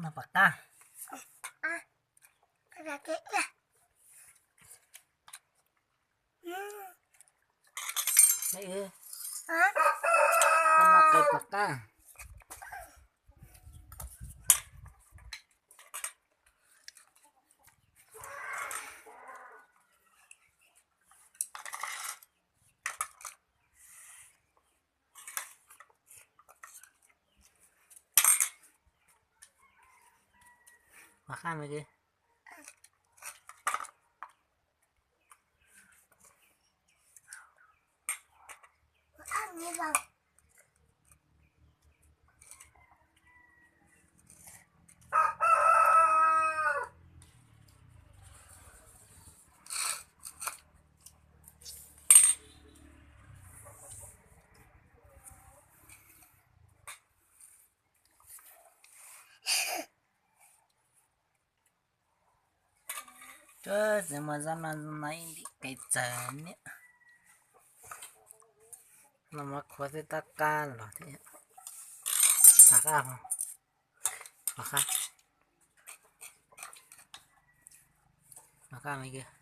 Noj pom qab. Noj qab pom qab. Pom qab me kwv. Txawm muaj zaj no no ib ntim qe txawg niam. No mas qhuav xwb tab qab los thiab. Pom qab, pom qab, pom qab me kwv.